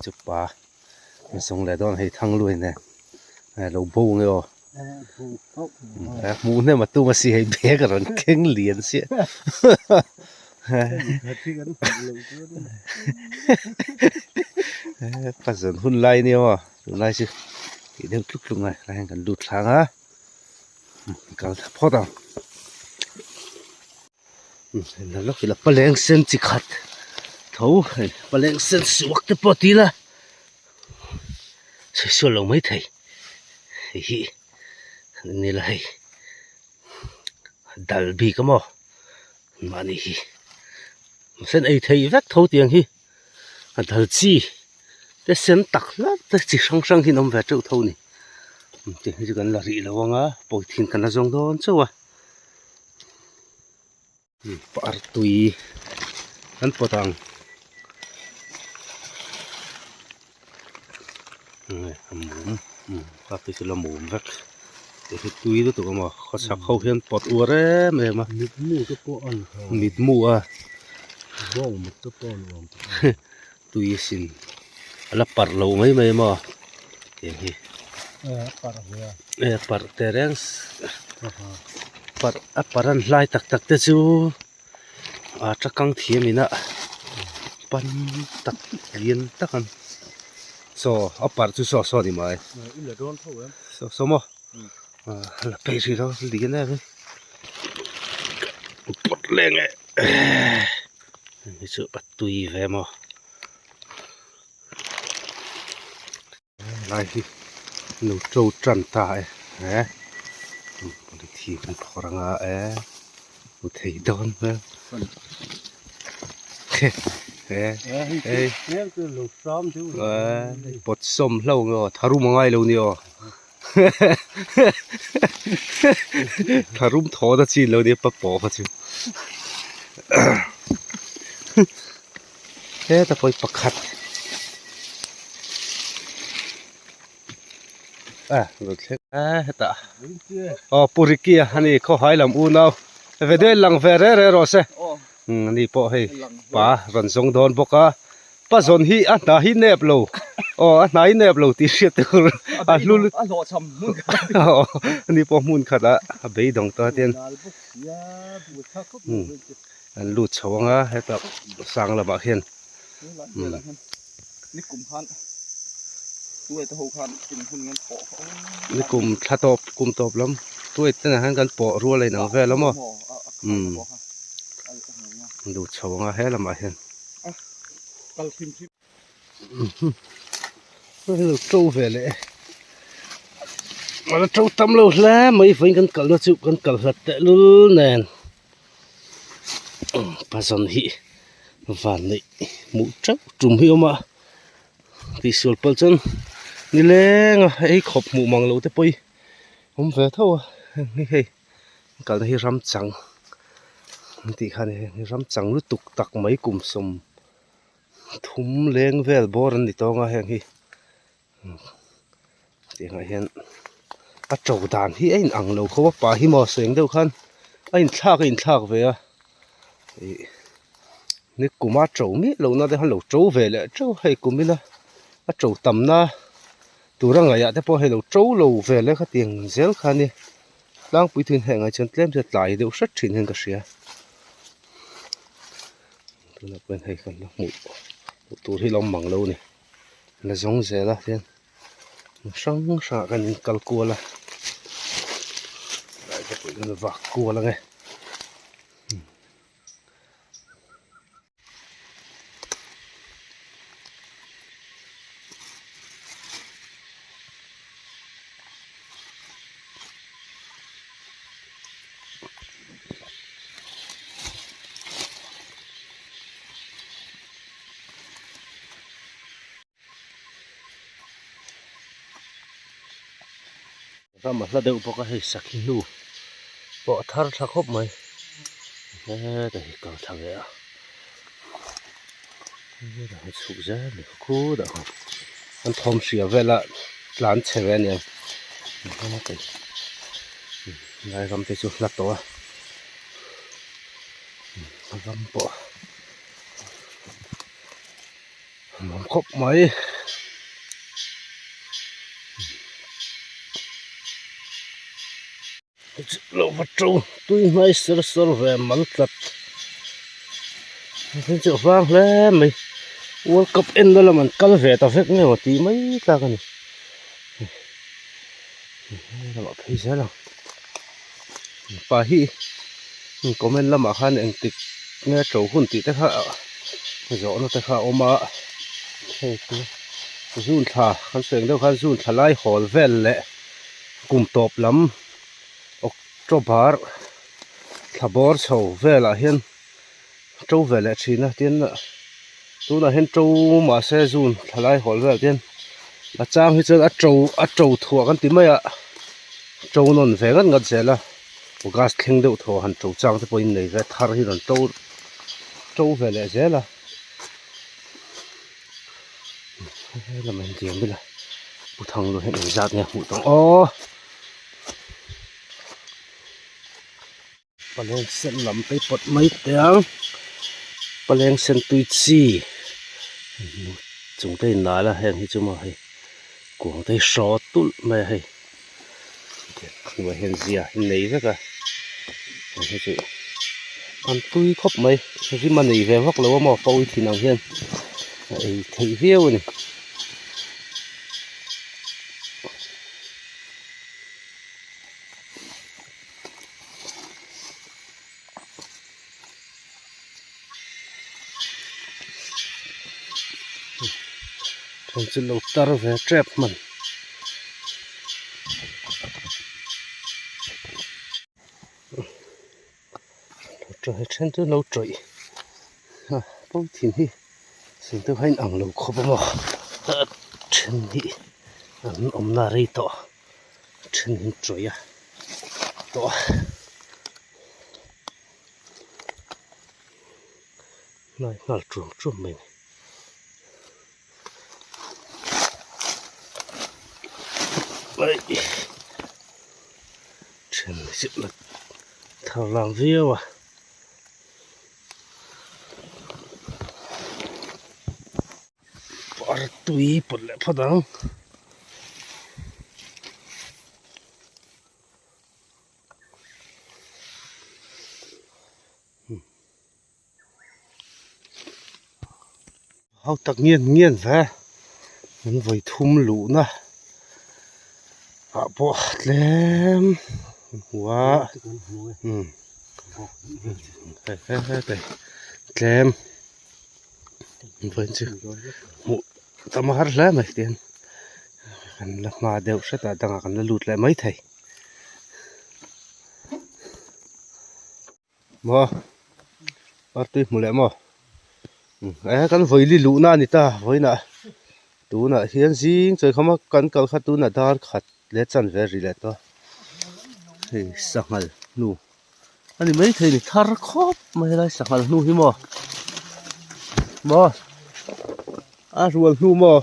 chu pa zawng leh dawn hei thangluai nen lo bo nge aw hmuh hnem a tum a si hei bag a rawn keng lian chiah ka zawn hun lai nia maw tunlai chu tih deuh tluk tluk mai lai hian kan lut thlang a kal tha phawt ang. La lawk ila paleng sen chi khat tho hei paleng sen suak te pawh ti ila sawi sual lo mai thei hei hi ni la hei dal bik a maw mahni hi sen ei thei vek tho tiang hi a dal chi te sen tak hlak te chi hrang hrang hi an awm ve teuh tho a ni tiang hi chu kan la rih lo ang a pawithin kan la zawng dawn chauh a. Par tui an pawt ang a mum a phei chu la mum vek tih hi tui lutuk a maw khawchhak ho hian pawt uar em em a mitmu te pawh a ni thei mitmu a bawng mut te pawh a ni awm tui sin a la parh lo mai mai a maw tiang hi e parh teh reng parh a parh an hlai tak tak te chu a takang thiam in a pan tak lian tak an saw a parh chu saw saw a ni mai saw saw maw la phei hrih lo lian em em pawt leng e hei chu a tui ve maw. Lai hi lo to tan ta e he thi kan phawrh anga e hmu thei dawn hmel he hei pawt sawm hlo nge aw tharum a ngai lo nia aw tharum thaw na chin lo nia pa pawh kha chu heta pawh hi pakhat a lo thleng a hetah aw pu Ricky a ani khawhai lam unau video in lang ve reng reng rawh se ani pawh hei pa rawn zawng dawn bawk a pa zawn hi a hna hi nep lo aw a hna hi nep lo tih hriat tur a hlu aw ani pawh hmun khatah a beidawng ta ten. An lut chho ang a heta sang lamah khian nikum thla tawp kum tawp lam tuai te nen hian kan pawh rual a inang vel a maw umm an lut chho ang a he lamah hian lo to ve leh e a la to tam lo hle mai vawiin kan kalna chu kan kal hlat tehlul nen. Pazawn hi van neih hmuh teuh tum hi a awm a tihsual pawh chuan nileng a ei khawp hmuh mang loh te pawh hi awm ve tho a heng hi hei kalna hi ram chang an tih kha a ni heng ram chang lutuk tak mai kum sawm thum leng vel bawr an ni tawng a heng hi. Tiangah hian a to dan hi a inang lo khawp a pa hi maw seng deuh khan a inthlak a inthlak ve a ih ni kuma to miah loh na te khan lo to ve leh teuh a hei kum ila a to tam na tura ngaihah te pawh hei lo to lo ve leh khatiang zel kha a nia tlangpui thing heng ai chuan tlem chu a tlai deuh hret thin hian ka hria tunah pawh hei kan la hmuh tur hi a lo mang lo a ni. La zawng zel a hian hrang hrangah kan in kal kual a tlai te pawh hian vak kual ang e. Ram a hla deuh bawk a hei sakhi hnu pawh a thar tha khawp mai heta hi kal thla ve a hetah hian chhuk zel a ni khutah khan an thawm hria vela tlan chhe ve a niang lai ram te chu hla tawh a ram pawh. Nuam khawp mai. Lo va to tui hnai ser sawr ve mal tlat hei chu a vang hle mai world cup en na lam an kal ve ta vek nge maw tih mai tlak a ni hei lamah phei zel ang pa hi comment lamah khan engtik nge to hun tih te kha zawhna te kha a awm a hei chu zun thla kan sawi ang deuh khan zun thla lai hawl vel leh. Kum tawp lam October thla bawr chho velah hian to ve leh thin a tin tunah hian to mahse June thla lai hawl velah te hian a chang hi chuan a to a to thuah kan ti mai a to nawn ve ngat ngat zel a August thleng deuh thaw han to chang te pawhin nei ve thar hi rawn to to ve leh zel a. Helam en diam ila pu thang lu hian engzat nge hmuh tawh ang aw paleng sen lam te pawt mai teh ang paleng sen tui chi chung te in nal a heng hi chu maw hei kuang te hi hraw tulh mai a hei hnuaiah hian zia hi nei vek a heng hi chu an tui khawp mai rim a nei ve vak lo a maw pawi thin ang hian a ei theih viau a ni. Thlan chu lo tar ve tep hman. He then chu lo tawih a pawi thin hi sin te kha in ang lo khawp a maw a then hi an awmna rei tawh a then hi an tawih a tawh a. Hnai nghal ṭum ṭum mai a ni. Ṭhen zet la thar lam viau a. Par tui pawt leh phawt ang. Hau tak ngian ngian ve an vawi thum luhna ah pawh tlem an hmu a umm tlem an vawi chu hmuh tam a har hle mai tihian kan la hma deuh hret a dangah kan la lut leh maithei. Maw party hmu leh maw e kan vawili luhna a ni ta vawiinah tunah hian zing chawi khama kan kal kha tunah dar khat leh chanve ri leh tawh hei sanghal hnu a ni maithei a ni thar khawp mai helai sanghal hnu hi maw maw a rual hnu maw.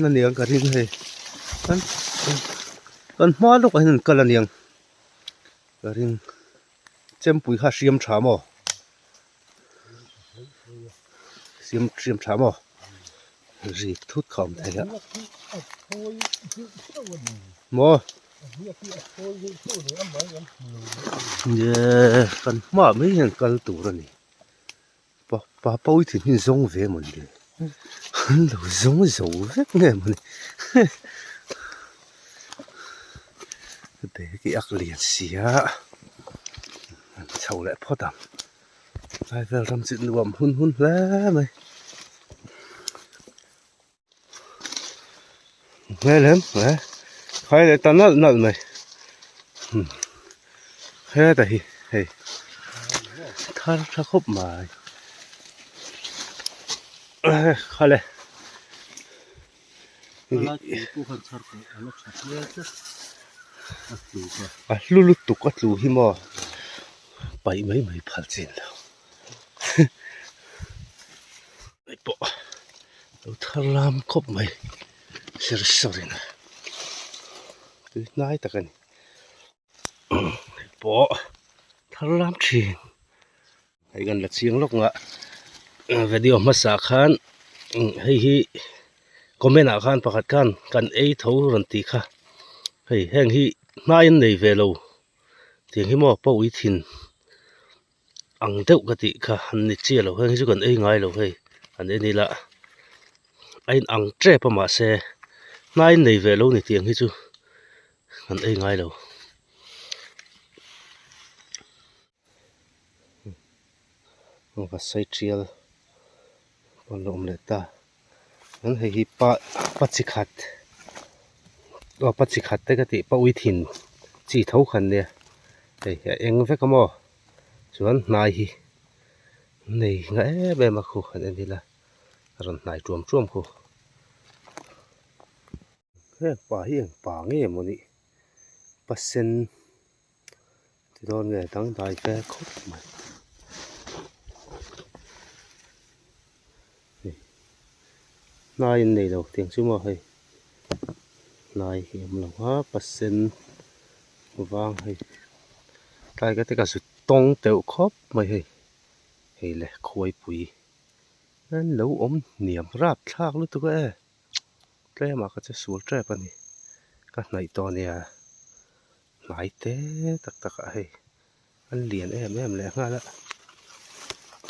Na niang ka ring hei kan kan hma lawkah hian an kal aniang ka ring chempui kha a hriam tha maw siam hriam tha maw ri thut kha a awm thei a maw kan hmaah mai hian kal tur a ni. Pa pa pawi thin hi zawng ve maw ni an lo zawng zo vek nge maw ni bag hi a lian sia an chho leh phawt ang lai vel ram chu nuam hun hun hle mai hmel em he khai leh ta nalh nalh mai heta hi hei thar tha khawp mai khale a hlu lutuk a tlu hi maw paih mai mai phal chin lo. Hei pawh lo thar lam khawp mai ser sawr in tui hnai tak a ni hei pawh thar lam thin hei kan la chiang lawk nga video hmasa khan hei hi comment ah khan pakhat khan kan ei tho rawn tih kha hei heng hi. hnai an nei ve lo tiang hi maw pawh ui thin ang deuh ka tih kha an ni chiah lo heng hi chu kan ei ngai lo hei an en ila a in ang tep a mahse hnai an nei ve lo ni tiang hi chu kan ei ngai lo. Va sawi tial pawh an awm leh ta an hei hi pa pa chi khat aw pa chi khat te ka tih pa ui thin chi tho khan nia hei a eng vek a maw chuan hnai hi nei nga em em a khu han en ila a rawn hnai tuam tuam khu heng pa hi eng pa nge maw nih pa sen. Ti dawn nge dangdai ve khawp mai. Hei hnai an nei lo tiang chu maw hei hnai hi a awm lo a pasien vang hei tlai ka te ka zut tawng teuh khawp mai hei hei le khuaipui an lo awm hniam rapthlak lutuk e tlem ah ka che sual tep a ni ka hnaih tawh a nia. Hnai te tak tak ah hei an lian em em leh nghal a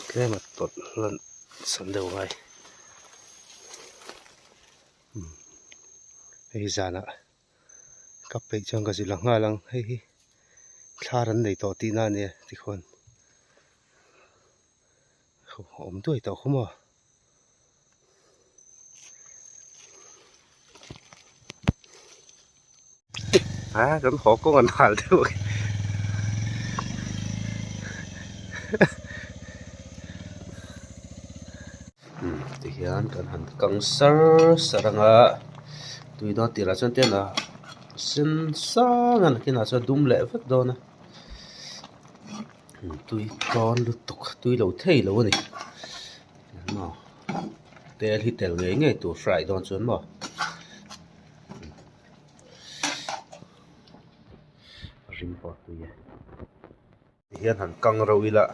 tlem a tawlh hlan san deuh ngai umm hei zanah ka peih chuan ka zilh ang nghal ang hei hi thlar an nei tawh tihna a nia tikhuan awm duai tawh khaw maw. A kan haw kawng an hal deuh umm tihian kan han kang sar sar ang a tui dawn tirah chuan tian a sen sang a nakinah chuan dum leh vek dawn a. Tui tlawn lutuk tui lo thei lo a ni maw tel hi tel ngei ngei tur fry dawn chuan maw rim pawh a tui e tihian han kang reuh ila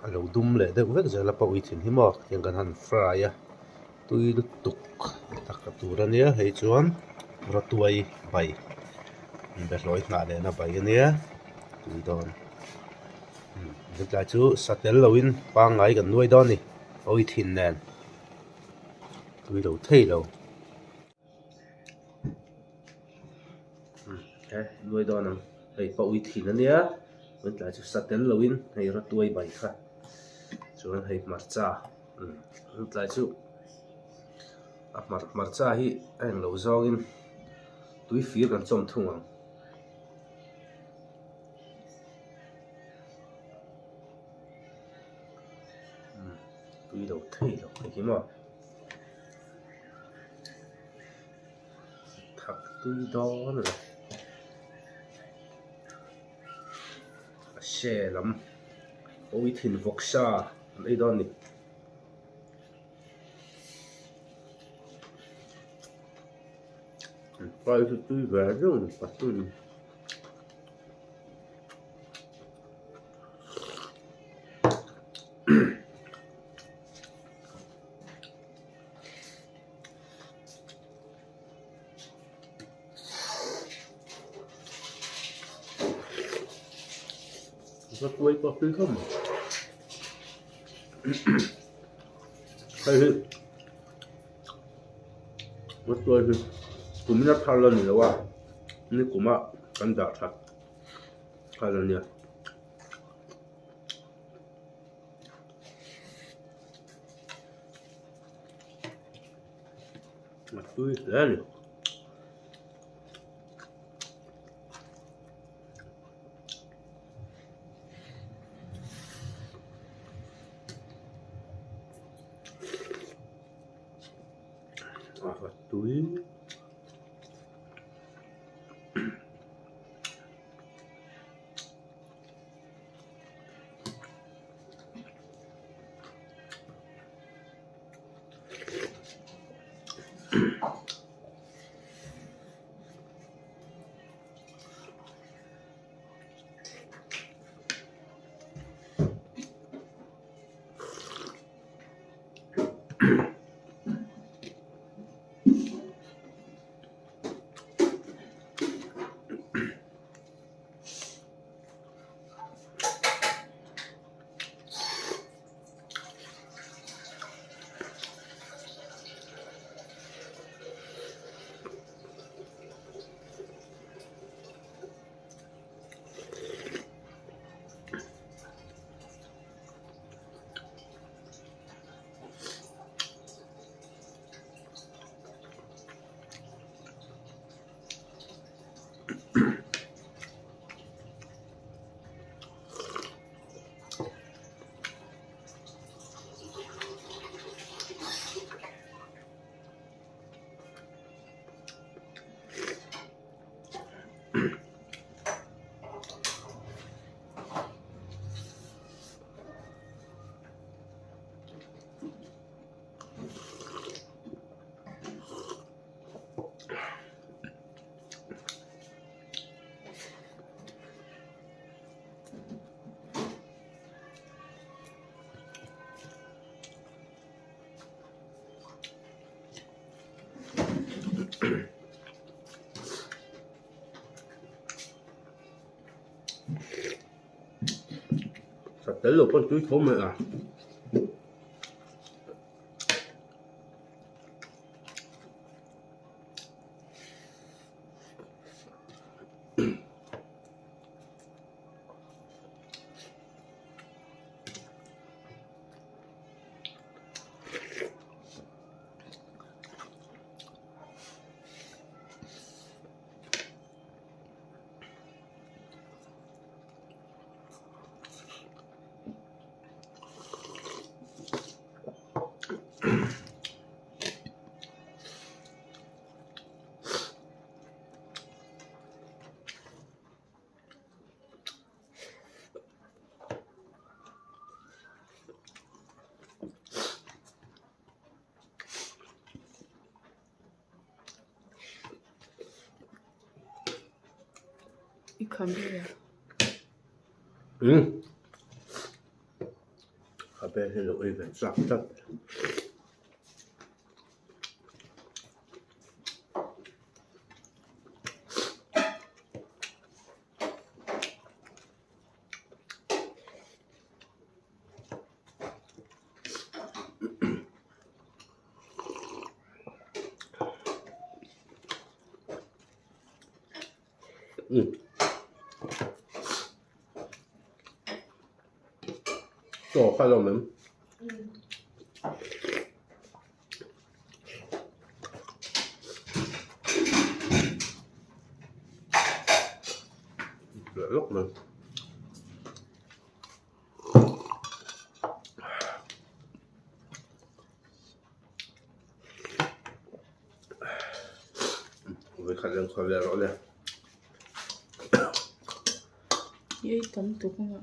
a lo dum leh deuh vek zel a pawh thin hi maw tiang kan han fry a tui lutuk tak a tur a nia hei chuan rawtuai bai behlawi hnah lehna bai a nia tui dawn hetlai chu sa tel loin pangngai kan nuai dawn a ni awi thin nen tui lo thei lo he nuai dawn ang hei pawh ui thin a nia hetlai chu sa tel loin hei rawtuai bai kha chuan hei hmarcha hetlai chu a hmar hmarcha hi a englo zawngin tui fir kan chawm thung ang. Tui lo thei lo hei hi maw thak tui dawn a ni a se lam pawi thin vawksa an ei dawn a ni. Fry hi tui ve deuh a ni patun. Ka tuai pawh tui khawp mai. Hei hi ka tuai hi kumina thar la ni lo a ni kuma kan dah that kha la nia. A tui hle a ni. A tui. Sa tel lo pawn tui tho mai a. I kham hle a. Umm. Khabe hi lo ei ve chak tlat. Umm. Chaw kha lo mem. Leh lawk mai. Vawikhat leng khaw vel rawh le. I ei tam tuk anga.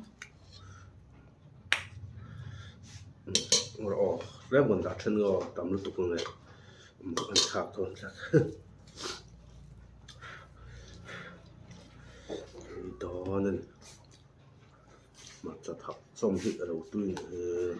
Rawh aw tlem kan dah then aw tam lutuk ang e an thlak dawn tlat. Ei dawn a ni. Hmarcha thak chawm hi a lo tui ang e.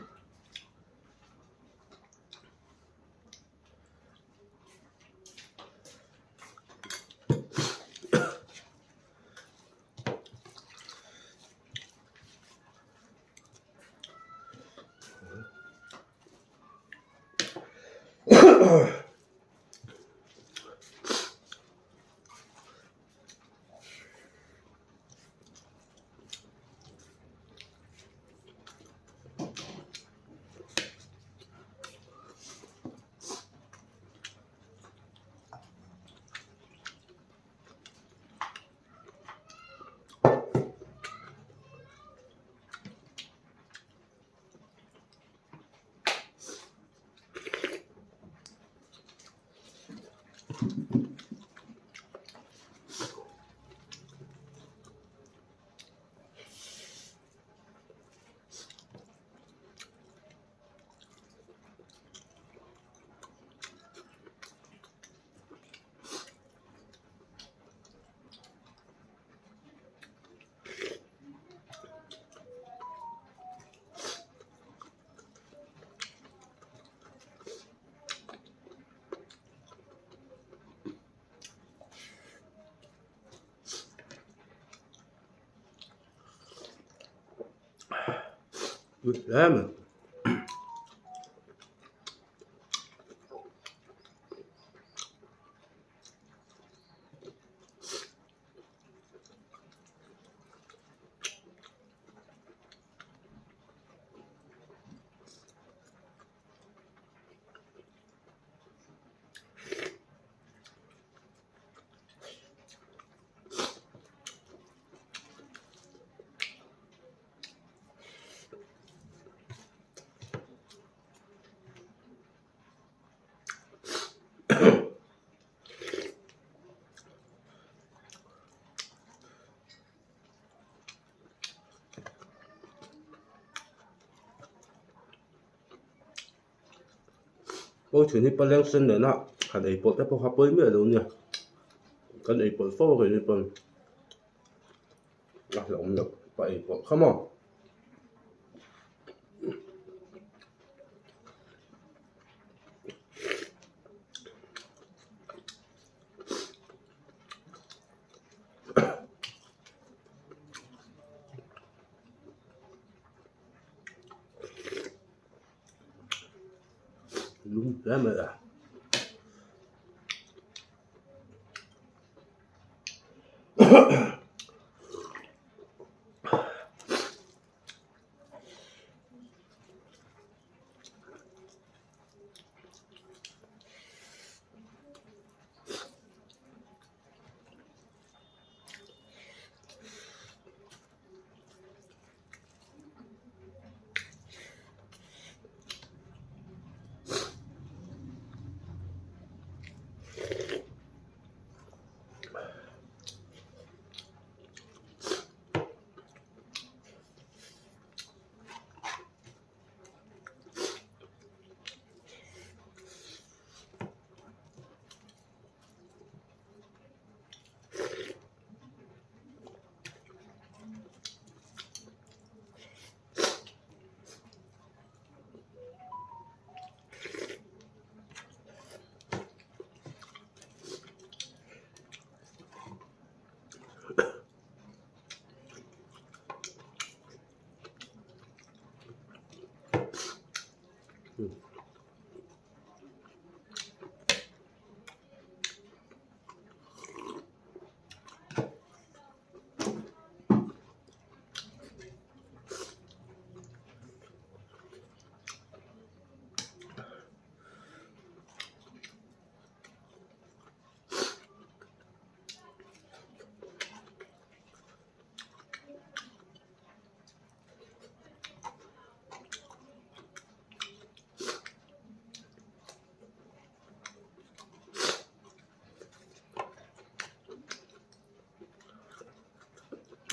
Hle mai. Pauchhin hi paleng sen nena han ei pawlh te pawh kha pawi miah lo nia. Kan ei pawlh fo a keini pawn a hlauhawm loh pa ei pawlh kha maw. Lum hle mai a.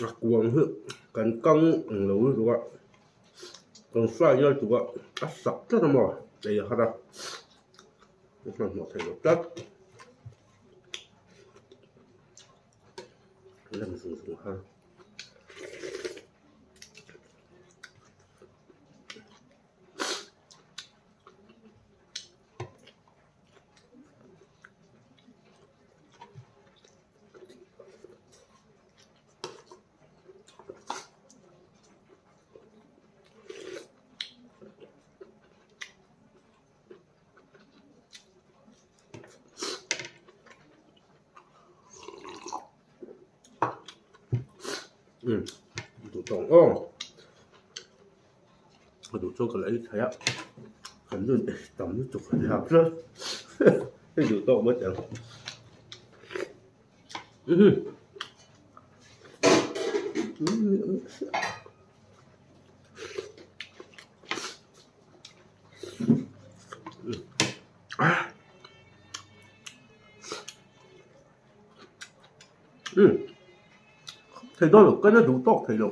A kuang hi kan kang ang lo lutuk a kan fry lutuk a a sak tlat a maw ei a har a a hmanhmawh theih loh tlat lem zung zung a har. Duh tawng aw ka duh chuan ka la ei thei a kan nun tam lutuk a nia tlat hei duh tawk mai teh ang. Thei dawn lo ka la duh tawk thei lo.